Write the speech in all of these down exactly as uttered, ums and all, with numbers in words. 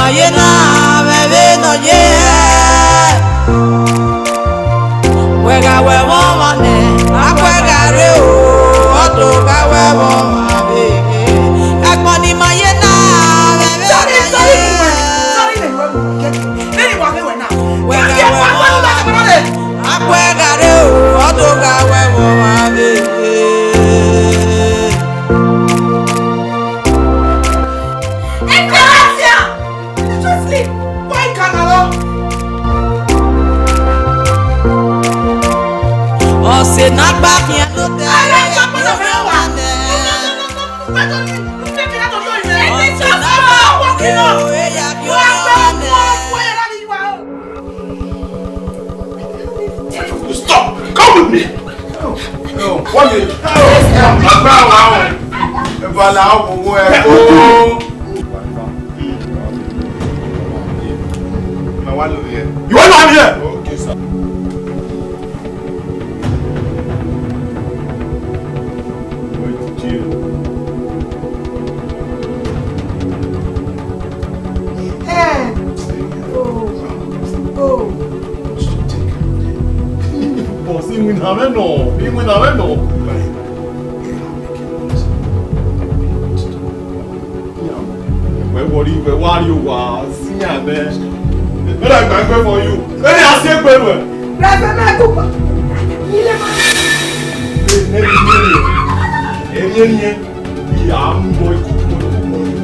Ye na mwẹ vbene ọ ye. Wẹ gha wẹ vbe ọmwa nẹ, a wẹ gha rre o, ọ do gha wẹ vbe ọmwa vbe. Ẹkpọ ni ma ye na mwẹ vbene ọ ye. Wẹ gha wẹ vbe ọmwa nẹ, a wẹ gha rre o, ọ do gha wẹ vbe ọmwa vbe. Envia! Did you sleep? Why you come along? Ọse ne a gba khian ne otọ. Aye, come on, come on. Ọse ne a gba khian ne otọ, eya ghi ọmwa nẹ. Stop! Come with me! Wọ́n mi. Ọgbà wa o. Ìbàlá òwò ẹ̀ o. Màá wá lórí ẹ̀. Ìwọ náà ni ẹ̀. Okay, sir. Wait, dear. Eh. Oh. Oh. Boss, iwinna mwẹ nọ, iwinna mwẹ nọ. Wẹ wọrọ, wẹ wa rrie owa, siyan nẹ. Mẹ na gba egbe for you. Ẹ ya si egbe ruẹ. Rẹfẹ mẹ kú. Ilé ma. Ẹ, ẹ, ẹ, ẹ, ẹ, ẹ. Iya, I'm going to.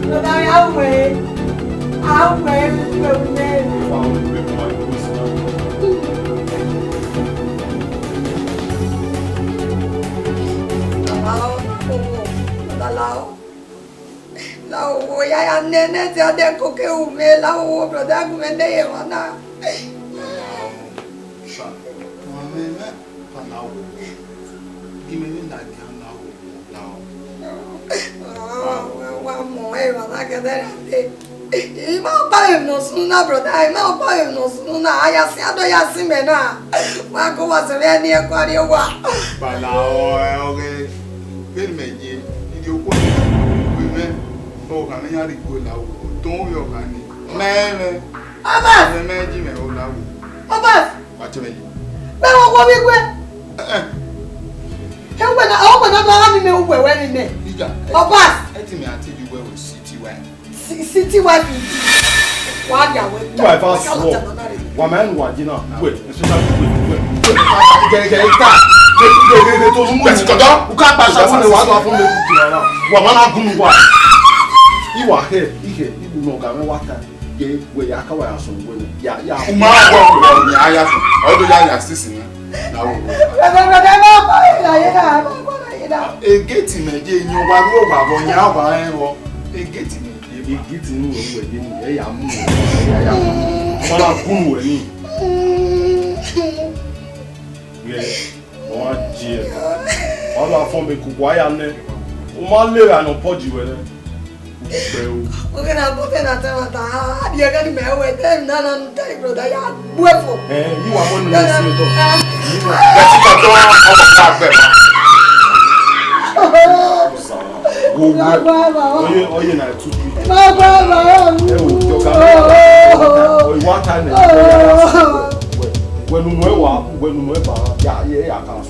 Brother, I will. I will. Lao, lao, lao, ya ya nene ti ade koke ume, lao, brother, gu me ne ye wana. Sa, wa mẹ, mẹ, pa na wo. Gi mẹ ne na dia na wo, na wo. Wa, wa, wa mọ, ẹ, wa na gẹdẹ ra te. I ma kpa emwi ne ọ sunu na, brother, I ma kpa emwi ne ọ sunu na. A ya sin, a do ya sin mẹ na. Wa ko wa sẹ vbe ẹni ẹkua rrie owa. Bala ọ, ẹ, ọghe, vbene mẹ ye, idio khuo ne uwu mwẹ, ọ gha mwẹ yan rhie iguẹ la wo, ton vbe ọ gha ni. Mẹ, mẹ. Abbas! Mẹ, mẹ ji mwẹ o la wo. Abbas! Wa te mwẹ yi. Mẹ wo wo vbe iguẹ. Eh, eh. He uwẹ na, ọ wẹ na do gha ni mẹ uwẹ wẹ ni nẹ. Ija. Abbas! Ẹ ti mẹ a te ju wẹ wo city wife. Ci-, city wife. Wa ya wẹ. Wa fa sọ. Wa ma nu wa jina. Wẹ, especially wẹ, wẹ, wẹ. Gẹ, gẹ, ta. Gẹ, gẹ, gẹ, gẹ, to mu. Bẹsi kọjọ. U ka gba sa fun wa gba fun le ku ti na. Wa ma na gun wa. I wa he, i he, i bu no ga me wa ta. Ye, wẹ ya ka wa ya sunu wẹ nẹ. Ya, ya. U ma wa wa ya ya sunu. Ọ do ya ya sisi na. Na wo. Brother, brother, ma pa na ye na, ma pa na ye na. Egeti mẹ je yan wa ru wa vbọ yan wa rẹn vbọ. Egeti mẹ je. Egeti nu wẹ wẹ ye ni, ẹ ya mu, ẹ ya ya. Ọ ma na gun wẹ ni. Ye, ọ ma je. Ọ ma fọn be kuku aya nẹ. U ma le ra nọ pọji wẹ nẹ. Ukpẹ o. Oke na, oke na tẹ mata. A di ẹgẹ ni mẹ wẹ, tẹ na na tẹ brother ya gbu ẹfọ. Eh, you are one of the same though. Bẹsi kọjọ ọmọ fún agbẹ ma. Wo wo. Oye, oye na two three. Ma gba ma. Ẹ wo, jọ ka. Oye, one time. Wẹ nunu ẹ wa, wẹ nunu ẹ ba, ya, ya, ya kan.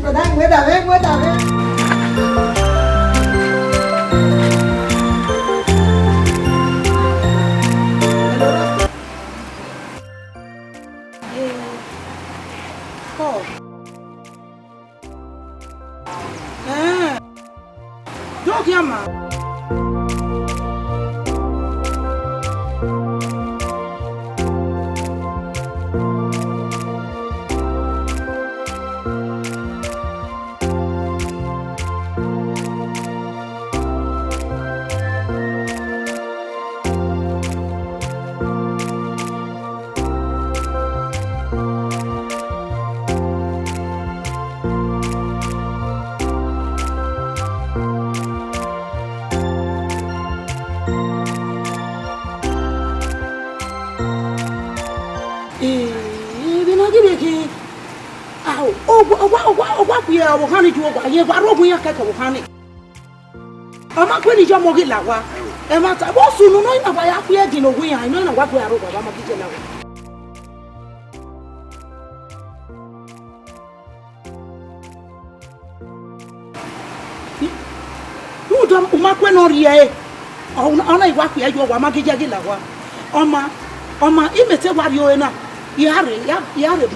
Brother, wait a minute, wait a minute. Hello. Eh, Paul. Eh. Do khian ma. Eh, vbene a ghi vbe khin, a, owa, owa, owa, owa khuẹ ọvbokhan ni ju owa, rẹn wa rre owa iran kẹkẹ ọvbokhan ni. Ọ ma kue ne I ya ọmọ ghi la owa. Ẹmwata, vbe ọ sunu nọ, I na wa ya khuiẹ ẹdin ne owa iran, I nọ, I na wa gu aro vbe a ma ghi jẹ la wẹ. Rhunmwuda u ma kue ne ọ rhie ẹre, ọ na, ọ na I wa khuiẹ yo, wa ma ghi jẹ ghi la owa. Ọ ma, ọ ma, imẹ te wa rrie ore na, I ra rre, I ra, I ra rre,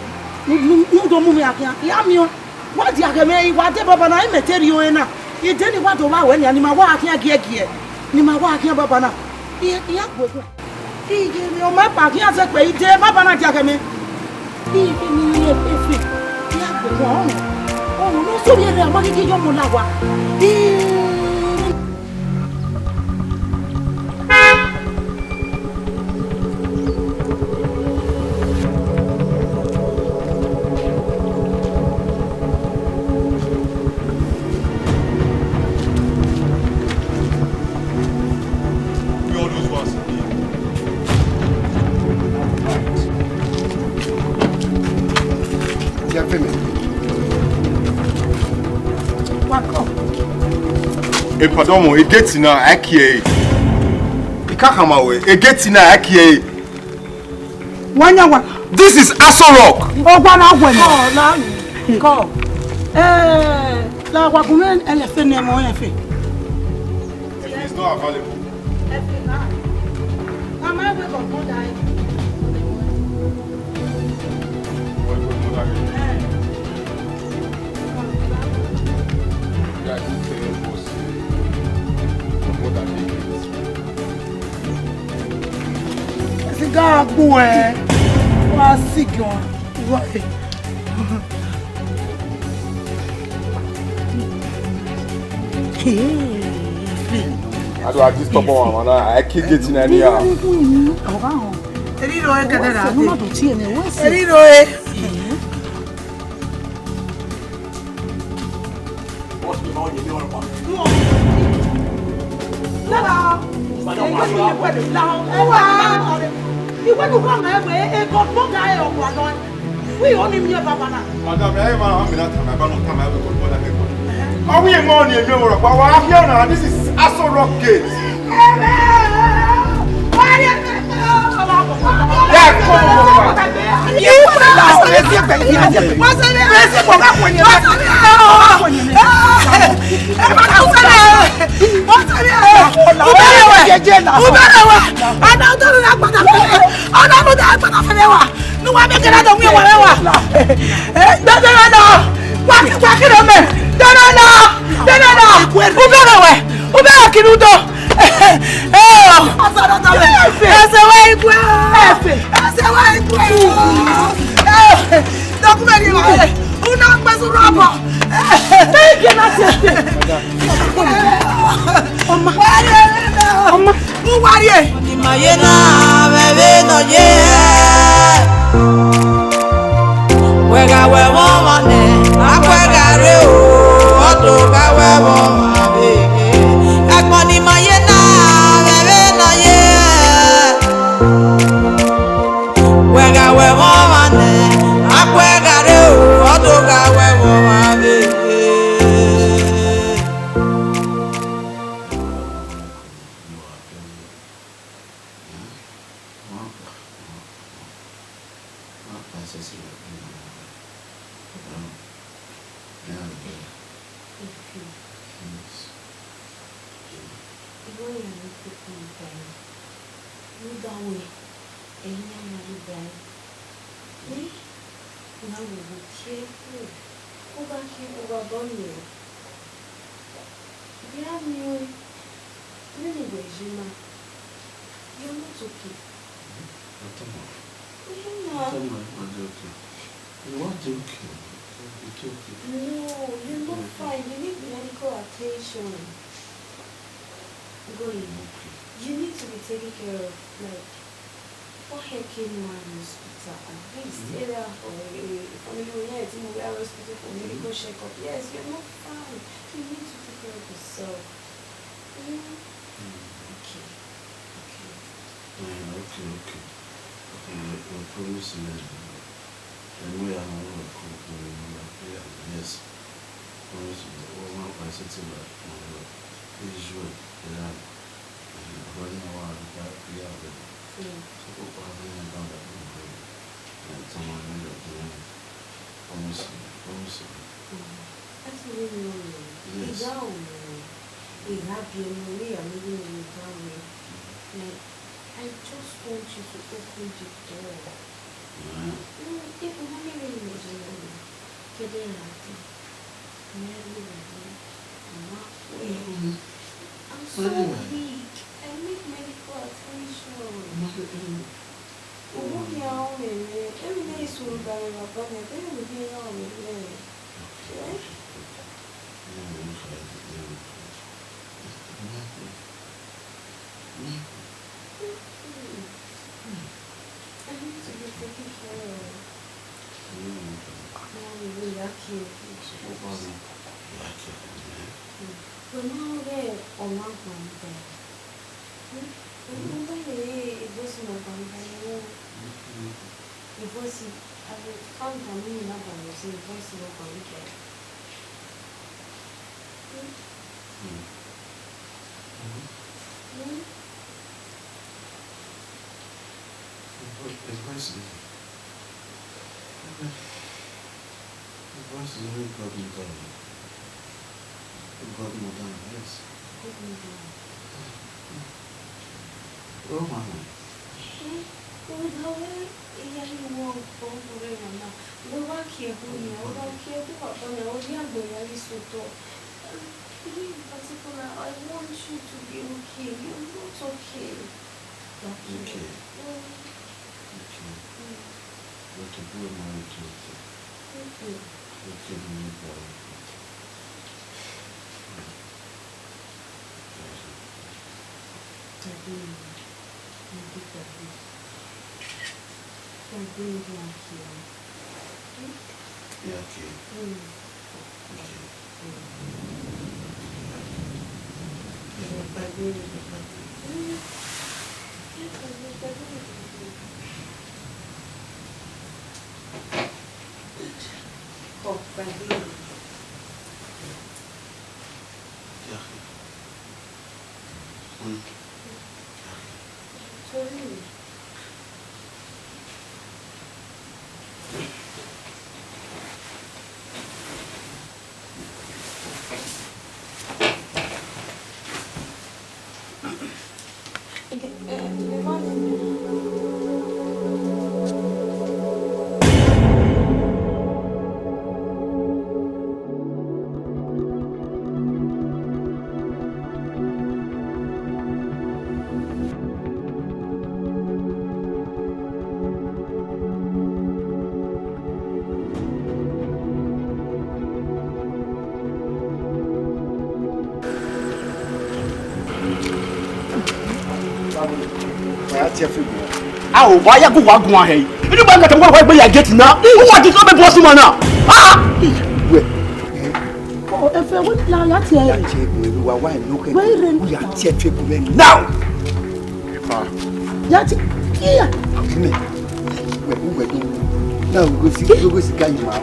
ne u do mu mwẹ khian, I ra miẹn ọẹn. Wa dia khẹ mwẹ, I wa de baba na, imẹ te rrie ore na. I de ne I wa do vba ruẹ nian, ne ima wa khian giẹgiẹ, ne ima wa khian baba na. I, I ya gbe guan. Iye mwẹ, ọ ma kpa khian zẹkpẹ, I de baba na dia khẹ mwẹ. Iye mwẹ, efe, I ya gbe guan, ọrọnrọn, ọrọnrọn, ne ọ sẹ ovbi ẹre, ọ ma ghi gie ọmọ la owa. Iye. Where all those ones dey? They are famous. Wa kọ. Hey, pardon, mo, egeti na, I kie. Ikakama we, egeti na, I kie. Wanya wa. This is Aso Rock. Ogwa na wẹ. Kọ, la, kọ. Eh, la wa gun ẹlẹfe ne mo ẹfe. If he's not available. Ẹfe na. Mama, we go come die. Wait, wait, wait, wait. Yeah, you tell us. What are they? Ẹse ga gbu ẹ, wa si gan. I do, I just stop on, man. I, I keep getting anyhow. Eri ro e kẹdẹ ra. Eri ro e. Madam, ẹ ma hàn mí láti àmà ẹgbẹ́ náà tàmà ẹgbẹ́ náà. Ọwọ́ yẹn mọ́ ni èmi ò rọ̀ pa wá, I hear now, this is Aso Rock Gate. Yeah, come on, come on. Uberewe, uberewe, ana ọdọ na gbada fẹrẹ, ana ọdọ na gbada fẹrẹ wa, ne uwa miẹn kẹrẹ dọ wiẹn wa rẹ wa. Dẹdẹrẹ na, wa kẹrẹ mẹ, dẹdẹrẹ na, dẹdẹrẹ na, uberewe, uberewe kiri udo. Ẹsẹ wa ikue. Ẹsẹ wa ikue. Document wa. Una gbe su rọbọ. Thank you, Nasi. Ọma. Ọma. Uwarie. Ni ma ye na, vbe vbe nọ ye. Wẹ gha wẹ vbe ọmwa nẹ, a wẹ gha rre o, ọ do gha wẹ vbe ọmwa vbe. Ẹgbọn ni ma ye na, vbe vbe nọ ye. Wẹ gha wẹ vbe ọmwa nẹ, a wẹ gha rre o, ọ do gha wẹ vbe ọmwa vbe. Iwẹ ya ne koko iba ẹre, rhunmwuda wẹẹ, ẹre iran ya rre iba ẹre. Ẹ, ne a vbe kie ẹre, u gha kie ẹre, u gha bọ miẹn ẹre. Vbe a miẹn ọẹn, vbene uwẹ ye na, you are not okay. Atama. Iye na. Atama, you are okay. You are okay. You are okay. No, you're not fine. You need medical attention. Going. Okay. You need to be taken care of. Like, why you came around the hospital? At least, mm-hmm, area or a family will hear you go hospital for medical, mm-hmm, checkup. Yes, you're not fine. You need to take care of yourself. Mm. Mm. Okay. Okay. Eh, okay, okay. Okay, I promise you. Ẹmwẹ ya ne ọ rhọkọ, yes. Promise you, ọ ma pa ẹsẹ te ba, issue, yeah. Ọghe ne wa gha clear vbe. Mm. So, ko pa vbe ne dan da ko vbe. Eh, tama ne da ko. Promise, promise. Mm. That's really normal. Yes. Ìyá ò mọ̀. Ìyá bí ẹni orí àmì ní ìgbà wẹ̀. Mm. Like, I just want you to open the door. Mm. No, it will not be really normal. Kede rati, mẹ rri vbe ọmwa kue. I'm so weak. I need medical attention. Uwu khian ọmwẹ mwẹ, emwi ne I sunu ba mwẹ baba mwẹ, ẹdẹ ne uwu khian ọmwẹ mwẹ. Eh? I need to be taken care of. Mommy, we are here. Wẹ ma rẹn ọmwa gba iba. Wẹ ma rẹn voice ne ọ gba iba. Voice, I will calm down, mi na ba voice, voice ne ọ gba iba. Mm. Mm. Mm. His voice, his voice is, his voice is very godmother. Godmother, yes. Godmother. Oh, mama. Eh, oh, how well. Iya, you want to go to the mama. Wẹ wa kie ẹko nia, wẹ wa kie ẹko papa nia, ọ ya gbe ya ghi sotọ. Um, in particular, I want you to be okay. You're not okay. Okay. Mm. Okay. Mm. But to be married to you. Mm-mm. Okay, no problem. Gbàgbé mi. Mo ti gbàgbé. Gbàgbé mi bí a kì í. Bí a kì í. Mm. Ok. Mm. Gbàgbé mi. Gbàgbé mi. Mm. Gbàgbé, gbàgbé mi. Kọ, gbàgbé mi. Bí a kì í. A o wa ya gu wa guan hẹ? Ini gba ngata wa wa gbe ya gate na. U wa di so be boss man na. Ah! Wẹ. Ọ, ẹfẹ, wẹ la ya tie. Ya tie, wẹ, wẹ, wa, wa, no, wẹ rẹ. U ya tie fi gu mẹ now. Epa. Ya tie, kia. Amen. Wẹ, wẹ, wẹ, wẹ. Now we go see, we go see guy ma o.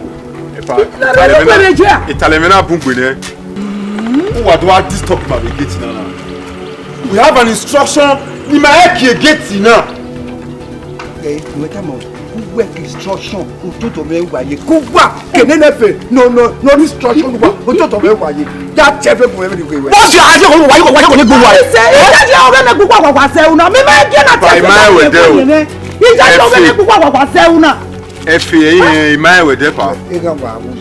Epa. Italẹ mẹ na, italẹ mẹ na bun gbe nẹ. U wa do wa disturb ma vbe gate na na. We have an instruction. Ni ma ẹ kie gate na. Ẹ, wẹ tama, wẹ instruction, ototo mẹ wa ye. Ko wa, kene ne fe, no, no, no instruction wa, ototo mẹ wa ye. Ya tie fe bu mẹ ni we. Boss, you are here, why you, why you gonna go why? Ẹ, ẹ, ẹ, ọghe ne gbugba wa wa sẹ una. Mi ma gie na tie fe. By my way, there. Ija ọghe ne gbugba wa wa sẹ una. Ẹ fe ẹyin, ẹ, ima ẹwẹ dẹ pa. Ẹ gha wa wu.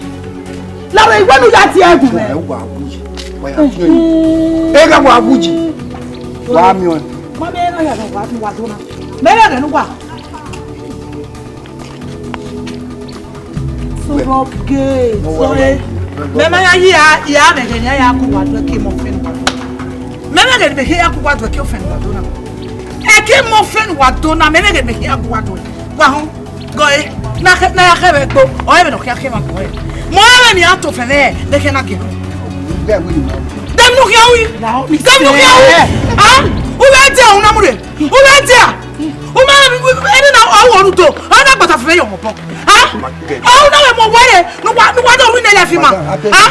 Lare iwẹ nu ya tie ẹgùn mẹ. Ẹ wa wu yi. Wa ya fi ẹyin. Ẹ gha wa wu yi. Wa mi ọ. Ma mẹ na ya wa wa do na. Mẹ na nu wa. So rock gay. So eh. Mẹ ma ya yi a, ya mẹ gẹ ni ya ku wa do ke mọ fẹn. Mẹ mẹ gẹ ni ya ku wa do ke ofẹn wa do na. Ẹ ke mọ fẹn wa do na, mẹ mẹ gẹ ni ya ku wa do. Wa họn. Gọe, na khe, na ya khe vbe gbo, ọ ẹmwẹ ne ọ khian khe emwa gọe. Mẹ ọrọre emwi a to fẹn mwẹ, ne khe na gie. Dem nu khian wi. Dem nu khian wi. Ah, u vbe dia, u na mu rre. U vbe dia. U ma, eni na ọ wọ ru do. Ọ na gbata fẹn mwẹ yọ mọ bọ. Ah, ọ na wẹ mọ wẹrẹ, ne wa, ne wa do ru ne lẹ fi ma. Ah.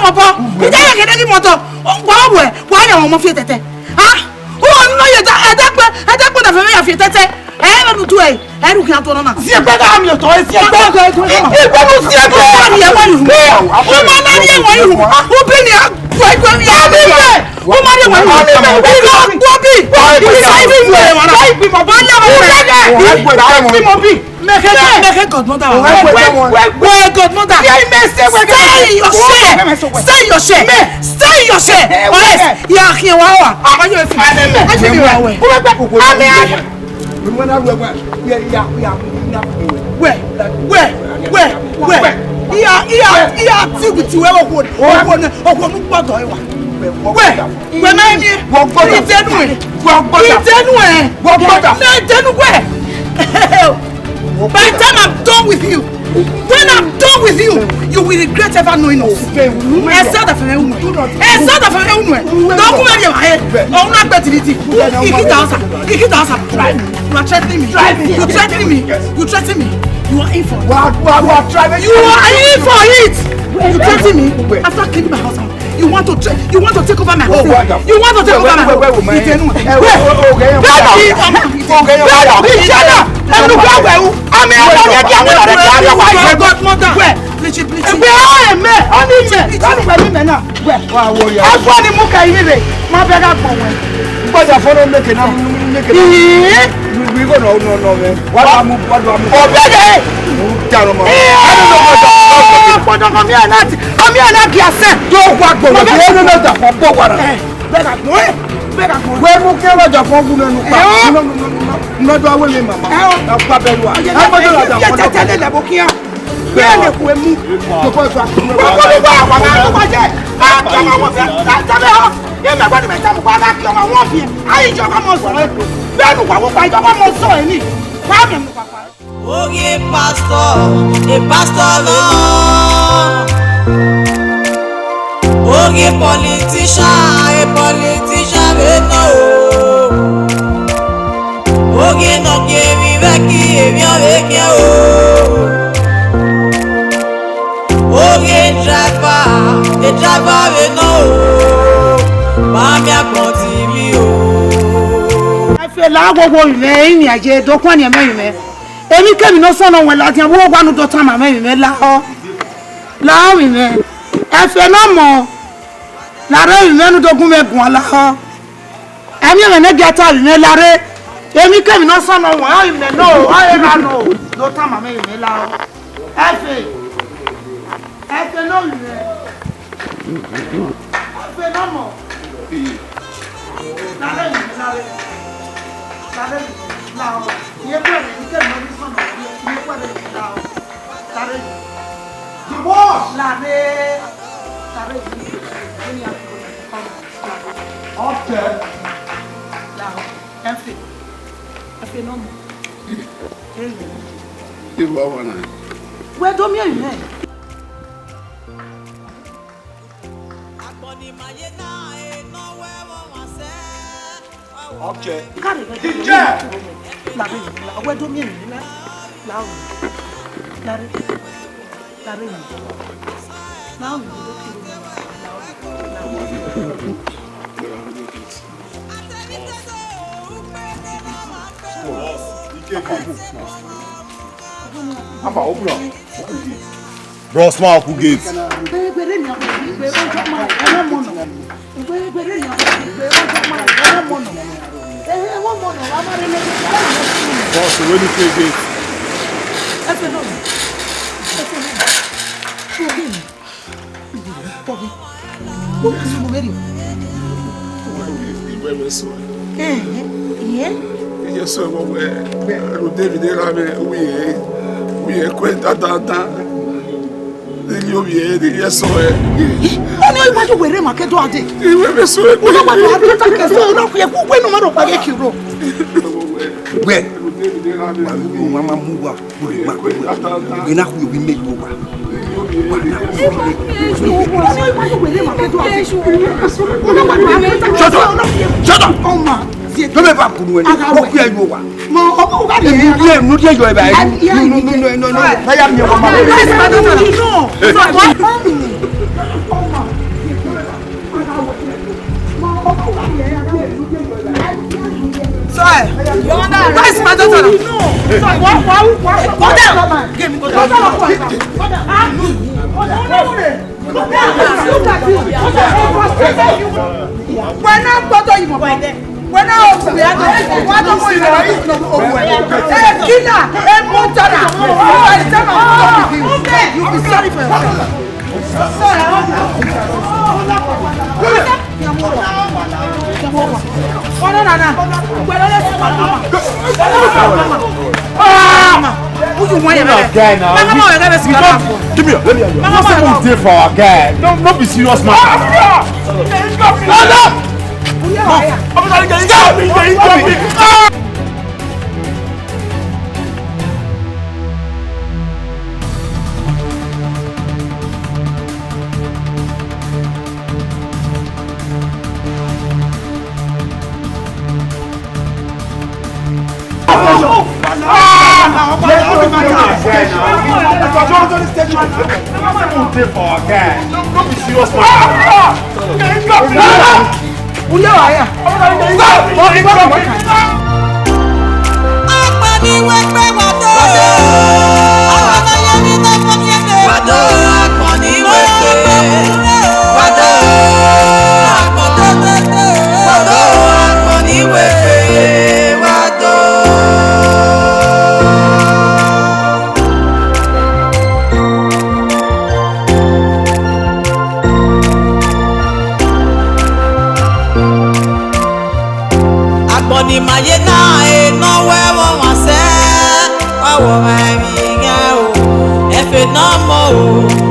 ọmọ bọ. Ida ye kene ghi mọtọ. Wa wẹ, wa ya ọmọ fi tẹtẹ. Ah? Uwa nọ ye da, ẹdẹkpẹ, ẹdẹkpẹ na fẹ ya fi tẹtẹ. Ẹ vbe nu tu ẹ, ẹ ru khian tuọ nọ na. Ziẹgbẹ gha miẹn otọ, ziẹgbẹ. Igbe nu ziẹgbẹ. Ọmọ ni ẹ wẹ ihu. Ọmọ ni ẹ wẹ ihu. Ubi ni a gbe gbe ya. Ọmọ ni ẹ wẹ ihu. Ọmọ ni ẹ wẹ ihu. Igbe gbe bi. Igbe gbe bi. Igbe gbe bi. Mẹkẹ, mẹkẹ godmother. Wẹ, wẹ, wẹ, wẹ godmother. Stay in your chair. Stay in your chair. Stay in your chair. Or else, ya khian wa wa. Ayo efi. Ayo efi wa wẹ. Ami. Wẹ, wẹ, wẹ, wẹ. Iya, iya, iya ti wi ti wẹ okhuo, okhuo ne, okhuo ne u kpọdọ ẹre wa. Wẹ, wẹ ma eni. Wọ gbọdọ. Ite nu ẹ. Wọ gbọdọ. Ite nu ẹ. Wọ gbọdọ. Mẹ ite nu wẹ. By the time I'm done with you, when I'm done with you, you will regret ever knowing us. Ẹsẹ ọdọ fẹmẹ unu ẹ. Ẹsẹ ọdọ fẹmẹ unu ẹ. Dọkun mẹ rẹ ma he. Ọhun na gbẹ tiriti. Ikita ọsa. Ikita ọsa. You are threatening me. You threatening me. You threatening me. You are in for it. Wa, wa, wa, try me. You are in for it. You threaten me after cleaning my house. You want to tra- you want to take over my home. You want to take over my home. Wait, wait, wait, wait, wait. Itenu. Eh, wait, wait, wait, wait, wait. Wait, wait, wait, wait. Ẹnu gba wẹ u. Ami ọmọ rẹ di ami rẹ di ami wa ye godmother. Wẹ, please, please. Ẹgbẹ́ ọ̀rẹ́ mẹ́, ọ ní mẹ́, lọ́nù pẹ̀lú mẹ́ náà. Wẹ. Wa wo ya. Agbo ni mu ka iye rẹ, ma bẹ gha gbọn wẹ. Gbọdọ fọnọ meke na, meke na. Ii. Wi go no no no wẹ. Wa da mu, wa da mu. Obere. Mu da no ma. Ii. Gbọdọ kọ mi ana ti, kọ mi ana gi asẹ. Do wa gbọ wẹ. Ẹ no no da, wa gbọ wa na. Ẹ, bẹ gha gbọn, ẹ, bẹ gha gbọn. Wẹ mu ke wa da fọ gu nẹnu pa. Ẹ o. No no no no. No do awe mi mama. Ẹ o. Ẹ pa bẹ lu a. Ẹ gbọdọ la da fọ. Tẹtẹ le lẹ bo kian. Bẹ́ẹ̀ lè kú emu. Gbogbo ìgbà. Gbogbo ìgbà wà á lọ́wọ́ jẹ́. Á jọba wọn fẹ́. Á jọba wọn. Yé mi àgbàdo mẹ́ta mú kó á kí ọmọ wọn fi. Ayé ìjọba mọ sọ̀rọ̀ ètò. Bẹ́ẹ̀ ni wà wọ́n pa ìjọba mọ sọ èyí. Wà á mi mú pàpà. Oge pastor, a pastor no. Oge politician, a politician we no. Oge nọ gie emwi vbe ẹki emwi ọvbekian o. Oge driver, a driver vbe nọ o. Ma miẹn agbọn TV o. Ẹfe la wowo rinmwẹ, rinmwian ye do khuan nian mẹ rinmwẹ. Emwikemwi ne ọ sọnnọ wẹ ladian vbe uwu owa ne u do tama mwẹ rinmwẹ lahọ. Lahọ rinmwẹ. Ẹfe ne ọ mọ. Lahọ rinmwẹ ne u do gun mwẹ guan lahọ. Ẹmwẹ mwẹ ne gie ta vbe imẹ lare, emwikemwi ne ọ sọnnọ wan, ọre imẹ nọ, ọre erha nọ, do tama mwẹ vbe imẹ la. Ẹfe, ẹfe ne ọ vbe imẹ, ẹfe ne ọ mọ, lare vbe imẹ lare, lare vbe imẹ la. Iye kuẹ vbe emwikemwi ne ọ sọnnọ, iye kuẹ vbe imẹ la. Lare. Divorce! Lare. Lare. Ọtẹ. Lahọ. Ẹfe. Ẹfe ne ọ mọ. Ewa wa na. Wẹ do miẹn mwẹ. Agbọn ni ma ye na, e nọ wẹ vbe ọmwa sẹ. Okay. Kare vbe DJ. La be la, wẹ do miẹn mwẹ la. La o. La re. La re. La o. Papa, open up. Open gate. Bros, ma open gate. Bros, we need to gate. Ẹhẹn, iye? Iye sẹ vbe wẹ, ẹro David erha mwẹ, uye, uye kue dandandan. Dili ovbi ẹre, dili ẹsọ ẹre. Ọni ọ iwaju were ma ke do ade. Iwe me so ẹre. Uno wa do ade ta ke so, uno ku ye ku we no ma do pa ye kiro. Wẹ, wa lu ma ma mu wa, kule ma kule. Iwe na ku yo bi me yo wa. Wa na ku yo bi me. Ọni ọ iwaju were ma ke do ade. Uno wa do ade ta ke so, uno ku ye ku we no ma do pa ye kiro. Shut up! Shut up! Oh, ma. No me va kunu ẹni. Mo kue yo wa. Mo, o, o, o, Emu die, emu die yo eba. Ai, ai, nu, nu, nu, nu, nu, nu, na ya mi wa ma. Guys, my daughter. No. So, what? So, eh, guys, my daughter. No. So, what, what, what? Go down. Give me, go down. Go down. Ah, no. Go down. Look at you. Wẹ na gbọdọ yìí mọ. Wẹ na ogun ya do. Wa do mo yìí mọ. Eh, killer, eh, murderer. You are the son of God. You be sorry for yourself. Give me your, let me have your. What's up with this for our guy? No, no be serious matter. No, no. Agbọn ni ma ye na, e nọ wẹ vbe ọmwa sẹ, ọ wẹ ọmwa emwi ighan o, ẹfe nọ mọ o.